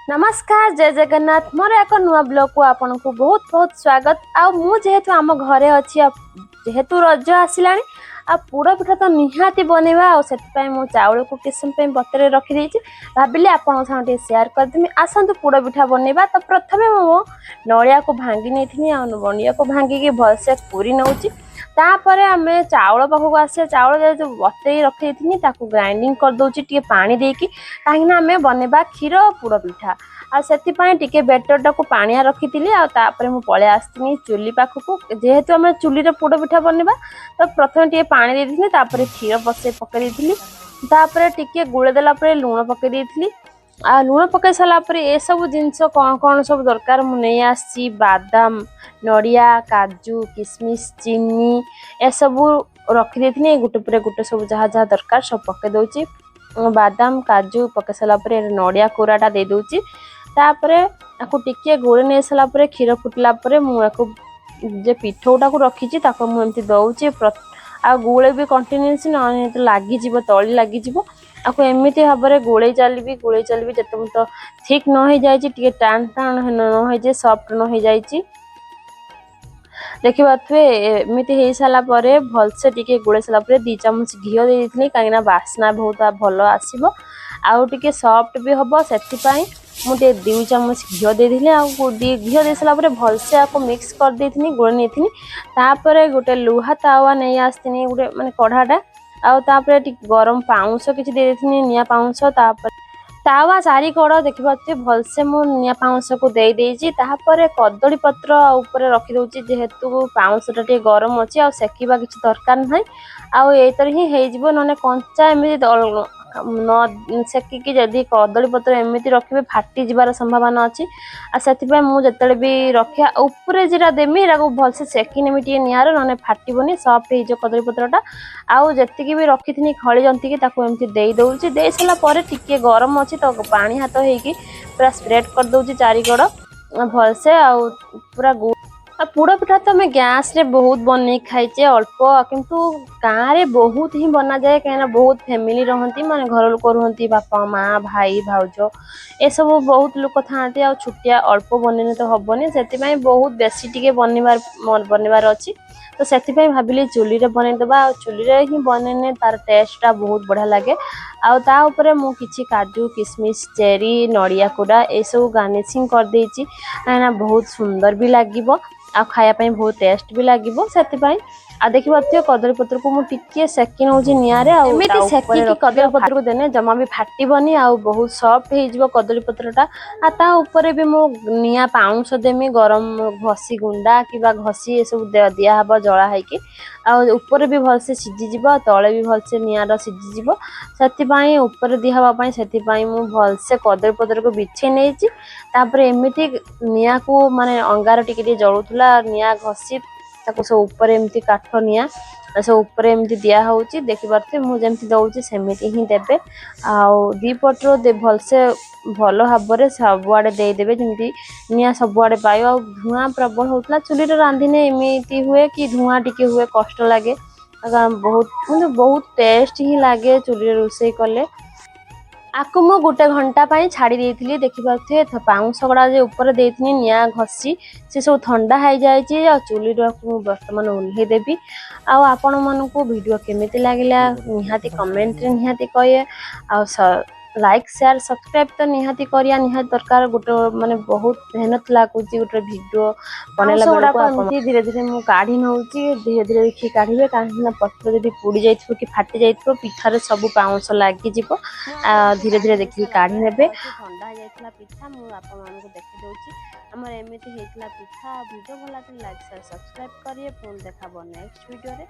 ନମସ୍କାର, ଜୟ ଜଗନ୍ନାଥ। ମୋର ଏକ ନୂଆ ବ୍ଲଗକୁ ଆପଣଙ୍କୁ ବହୁତ ବହୁତ ସ୍ୱାଗତ। ଆଉ ମୁଁ ଯେହେତୁ ଆମ ଘରେ ଅଛି, ଆଉ ଯେହେତୁ ରଜ ଆସିଲାଣି ଆଉ ପୋଡ଼ ପିଠା ତ ନିହାତି ବନେଇବା, ଆଉ ସେଥିପାଇଁ ମୁଁ ଚାଉଳକୁ କିଛି ସମୟ ପାଇଁ ବତୁରେଇ ରଖିଦେଇଛି। ଭାବିଲି ଆପଣଙ୍କ ସାଙ୍ଗେ ଟିକେ ସେୟାର କରିଦେମି। ଆସନ୍ତୁ, ପୋଡ଼ ପିଠା ବନେଇବା। ତ ପ୍ରଥମେ ମୁଁ ନଡ଼ିଆକୁ ଭାଙ୍ଗି ନେଇଥିଲି, ଆଉ ନଡ଼ିଆକୁ ଭାଙ୍ଗିକି ଭଲସେ କୁରି ନେଉଛି। ତାପରେ ଆମେ ଚାଉଳ ପାଖକୁ ଆସିବା। ଚାଉଳ ଯେହେତୁ ବତୁରେଇ ରଖିଦେଇଥିଲି, ତାକୁ ଗ୍ରାଇଣ୍ଡିଙ୍ଗ କରିଦେଉଛି ଟିକେ ପାଣି ଦେଇକି, କାହିଁକିନା ଆମେ ବନେଇବା କ୍ଷୀର ପୋଡ଼ ପିଠା। ଆଉ ସେଥିପାଇଁ ଟିକେ ବେଟରଟାକୁ ପାଣିଆ ରଖିଥିଲି। ଆଉ ତାପରେ ମୁଁ ପଳେଇ ଆସିଥିଲି ଚୁଲି ପାଖକୁ। ଯେହେତୁ ଆମେ ଚୁଲିରେ ପୋଡ଼ ପିଠା ବନେଇବା, ତ ପ୍ରଥମେ ଟିକେ ପାଣି ଦେଇଥିଲି, ତାପରେ କ୍ଷୀର ପକେଇ ଦେଇଥିଲି। ତାପରେ ଟିକେ ଗୋଳେଇ ଦେଲା ପରେ ଲୁଣ ପକେଇ ଦେଇଥିଲି। ଆଉ ଲୁଣ ପକେଇ ସାରିଲା ପରେ ଏସବୁ ଜିନିଷ କ'ଣ କ'ଣ ସବୁ ଦରକାର ମୁଁ ନେଇ ଆସିଛି। ବାଦାମ, ନଡ଼ିଆ, କାଜୁ, କିସମିସ, ଚିନି ଏସବୁ ରଖିଦେଇଥିଲି। ଗୋଟେ ପରେ ଗୋଟେ ସବୁ ଯାହା ଯାହା ଦରକାର ସବୁ ପକେଇ ଦେଉଛି। ବାଦାମ, କାଜୁ ପକେଇ ସାରିଲା ପରେ ନଡ଼ିଆ କୋରାଟା ଦେଇଦେଉଛି। ତାପରେ ଆକୁ ଟିକେ ଗୋଳେଇ ନେଇ ସାରିଲା ପରେ, କ୍ଷୀର ଫୁଟିଲା ପରେ ମୁଁ ୟାକୁ ଯେ ପିଠଉଟାକୁ ରଖିଛି, ତାକୁ ମୁଁ ଏମିତି ଦେଉଛି। ଆଉ ଗୋଳେଇବି କଣ୍ଟିନ୍ୟୁଅସଲି, ନହେଲେ ତ ଲାଗିଯିବ, ତଳି ଲାଗିଯିବ। ଆକୁ ଏମିତି ଭାବରେ ଗୋଳେଇ ଚାଲିବି, ଗୋଳେଇ ଚାଲିବି, ଯେତେ ତ ଥିକ୍ ନ ହେଇଯାଇଛି, ଟିକେ ଟାଣ ଟାଣ ନ ହେଇଯାଇ, ସଫ୍ଟ ନ ହେଇଯାଇଛି। ଦେଖିପାରୁଥିବେ, ଏମିତି ହେଇସାରିଲା ପରେ ଭଲସେ ଟିକେ ଗୋଳେଇ ସାରିଲା ପରେ 2 ଚାମଚ ଘିଅ ଦେଇ ଦେଇଥିଲି, କାହିଁକିନା ବାସ୍ନା ବହୁତ ଭଲ ଆସିବ ଆଉ ଟିକେ ସଫ୍ଟ ବି ହବ। ସେଥିପାଇଁ ମୁଁ ଟିକେ 2 ଚାମଚ ଘିଅ ଦେଇଥିଲି। ଆଉ ଘିଅ ଦେଇ ସାରିଲା ପରେ ଭଲସେ ଆକୁ ମିକ୍ସ କରିଦେଇଥିଲି, ଗୋଳେଇ ନେଇଥିଲି। ତାପରେ ଗୋଟେ ଲୁହା ତାୱା ନେଇ ଆସିଥିଲି, ଗୋଟେ ମାନେ କଢ଼ାଟା। ଆଉ ତାପରେ ଟିକେ ଗରମ ପାଉଁଶ କିଛି ଦେଇ ଦେଇଥିଲି, ନିଆଁ ପାଉଁଶ। ତାପରେ ତାୱା ଚାରିକଡ଼ ଦେଖିପାରୁଥିବେ, ଭଲସେ ମୁଁ ନିଆଁ ପାଉଁଶକୁ ଦେଇ ଦେଇଛି। ତାପରେ କଦଳୀ ପତ୍ର ଉପରେ ରଖିଦେଉଛି। ଯେହେତୁ ପାଉଁଶଟା ଟିକେ ଗରମ ଅଛି, ଆଉ ସେକିବା କିଛି ଦରକାର ନାହିଁ, ଆଉ ଏଇଥିରେ ହିଁ ହେଇଯିବ। ନହେଲେ କଞ୍ଚା ଏମିତି ନ ସେକିକି ଯଦି କଦଳୀ ପତ୍ର ଏମିତି ରଖିବେ, ଫାଟି ଯିବାର ସମ୍ଭାବନା ଅଛି। ଆଉ ସେଥିପାଇଁ ମୁଁ ଯେତେବେଳେ ବି ରଖିବା ଉପରେ ଯେଟା ଦେମି, ଏଟାକୁ ଭଲସେ ସେକି ନେମି ଟିକେ ନିଆଁରେ, ନହେଲେ ଫାଟିବନି, ସଫ୍ଟ ହେଇଯିବ କଦଳୀ ପତ୍ରଟା। ଆଉ ଯେତିକି ବି ରଖିଥିନି ଖଳି ଜନ୍ତିକି, ତାକୁ ଏମିତି ଦେଇ ଦେଉଛି। ଦେଇ ସାରିଲା ପରେ ଟିକେ ଗରମ ଅଛି ତ ପାଣି ହାତ ହେଇକି ପୁରା ସ୍ପ୍ରେଡ୍ କରିଦେଉଛି ଚାରିକଡ଼ ଭଲସେ। ଆଉ ପୁରା ଆଉ ପୋଡ଼ ପିଠା ତ ଆମେ ଗ୍ୟାସରେ ବହୁତ ବନେଇକି ଖାଇଛେ ଅଳ୍ପ, କିନ୍ତୁ ଗାଁରେ ବହୁତ ହିଁ ବନାଯାଏ, କାହିଁକିନା ବହୁତ ଫ୍ୟାମିଲି ରହନ୍ତି, ମାନେ ଘର ଲୋକ ରୁହନ୍ତି, ବାପା, ମା, ଭାଇ, ଭାଉଜ, ଏସବୁ ବହୁତ ଲୋକ ଥାଆନ୍ତି। ଆଉ ଛୋଟିଆ ଅଳ୍ପ ବନେଇଲେ ତ ହବନି, ସେଥିପାଇଁ ବହୁତ ବେଶୀ ଟିକେ ବନେଇବାର ବନେଇବାର ଅଛି। ତ ସେଥିପାଇଁ ଭାବିଲି ଚୁଲିରେ ବନେଇଦେବା। ଆଉ ଚୁଲିରେ ହିଁ ବନେଇଲେ ତାର ଟେଷ୍ଟଟା ବହୁତ ବଢ଼ିଆ ଲାଗେ। ଆଉ ତା ଉପରେ ମୁଁ କିଛି କାଜୁ, କିସମିସ, ଚେରି, ନଡ଼ିଆ କୋରା ଏସବୁ ଗାର୍ନିସିଂ କରିଦେଇଛି, କାହିଁକିନା ବହୁତ ସୁନ୍ଦର ବି ଲାଗିବ ଆଉ ଖାଇବା ପାଇଁ ବହୁତ ଟେଷ୍ଟ ବି ଲାଗିବ ସେଥିପାଇଁ। ଆଉ ଦେଖିପାରୁଥିବେ, କଦଳୀ ପତ୍ରକୁ ମୁଁ ଟିକେ ସେକି ନେଉଛି ନିଆଁରେ। ଆଉ ଏମିତି ସେକିକି କଦଳୀ ପତ୍ରକୁ ଦେଲେ ଜମା ବି ଫାଟିବନି ଆଉ ବହୁତ ସଫ୍ଟ ହେଇଯିବ କଦଳୀ ପତ୍ରଟା। ଆଉ ତା ଉପରେ ବି ମୁଁ ନିଆଁ ପାଉଁଶ ଦେମି, ଗରମ ଘଷି ଗୁଣ୍ଡା କିମ୍ବା ଘଷି ଏସବୁ ଦିଆହବ ଜଳା ହେଇକି। ଆଉ ଉପରେ ବି ଭଲସେ ସିଝିଯିବ ଆଉ ତଳେ ବି ଭଲସେ ନିଆଁର ସିଝିଯିବ। ସେଥିପାଇଁ ଉପରେ ଦିଆହେବା ପାଇଁ, ସେଥିପାଇଁ ମୁଁ ଭଲସେ କଦଳୀ ପତ୍ରକୁ ବିଛେଇ ନେଇଛି। ତାପରେ ଏମିତି ନିଆଁକୁ ମାନେ ଅଙ୍ଗାର ଟିକେ ଟିକେ ଜଳୁଥିଲା, ନିଆଁ ଘଷି ତାକୁ ସବୁ ଉପରେ ଏମିତି କାଠ ନିଆଁ ସବୁ ଉପରେ ଏମିତି ଦିଆ ହଉଛି। ଦେଖିପାରୁଥିବେ, ମୁଁ ଯେମିତି ଦଉଛି ସେମିତି ହିଁ ଦେବେ। ଆଉ ଦି ପଟରୁ ଭଲସେ ଭଲ ଭାବରେ ସବୁଆଡ଼େ ଦେଇଦେବେ, ଯେମିତି ନିଆଁ ସବୁଆଡ଼େ ପାଇବ। ଆଉ ଧୂଆଁ ପ୍ରବଳ ହଉଥିଲା। ଚୁଲିରେ ରାନ୍ଧିଲେ ଏମିତି ହୁଏ କି ଧୂଆଁ ଟିକେ ହୁଏ, କଷ୍ଟ ଲାଗେ ବହୁତ, କିନ୍ତୁ ବହୁତ ଟେଷ୍ଟ ହିଁ ଲାଗେ ଚୁଲିରେ ରୋଷେଇ କଲେ। ଆକୁ ମୁଁ ଗୋଟେ ଘଣ୍ଟା ପାଇଁ ଛାଡ଼ି ଦେଇଥିଲି। ଦେଖିପାରୁଥିବେ, ପାଉଁଶ ଗୁଡ଼ା ଯେ ଉପରେ ଦେଇଥିଲି ନିଆଁ ଘଷି, ସେ ସବୁ ଥଣ୍ଡା ହେଇଯାଇଛି। ଆଉ ଚୁଲିରୁ ମୁଁ ବର୍ତ୍ତମାନ ଓହ୍ଲେଇ ଦେବି। ଆଉ ଆପଣମାନଙ୍କୁ ଭିଡ଼ିଓ କେମିତି ଲାଗିଲା, ନିହାତି କମେଣ୍ଟରେ ନିହାତି କହିବେ। ଆଉ ଲାଇକ୍, ସେୟାର, ସବସ୍କ୍ରାଇବ୍ ତ ନିହାତି କରିବା ନିହାତି ଦରକାର। ଗୋଟେ ମାନେ ବହୁତ ମେହନତ ଲାଗୁଛି ଗୋଟେ ଭିଡ଼ିଓ ବନେଇଲା ବେଳକୁ। ଏମିତି ଧୀରେ ଧୀରେ ମୁଁ କାଢ଼ି ନେଉଛି। ଧୀରେ ଧୀରେ ଦେଖିକି କାଢ଼ିବେ, କାହିଁକିନା ପତ୍ର ଯଦି ପୋଡ଼ି ଯାଇଥିବ କି ଫାଟି ଯାଇଥିବ, ପିଠାରେ ସବୁ ପାଉଁଶ ଲାଗିଯିବ। ଧୀରେ ଧୀରେ ଦେଖିକି କାଢ଼ି ନେବେ। ଥଣ୍ଡା ହେଇଯାଇଥିଲା ପିଠା, ମୁଁ ଆପଣମାନଙ୍କୁ ଦେଖି ଦେଉଛି। ଆମର ଏମିତି ହେଇଥିଲା ପିଠା। ଭିଡ଼ିଓ ଭଲ ଲାଗିଲେ ଲାଇକ୍, ସେୟାର, ସବସ୍କ୍ରାଇବ୍ କରିବେ। ପୁଣି ଦେଖାହେବ ନେକ୍ସଟ ଭିଡ଼ିଓରେ।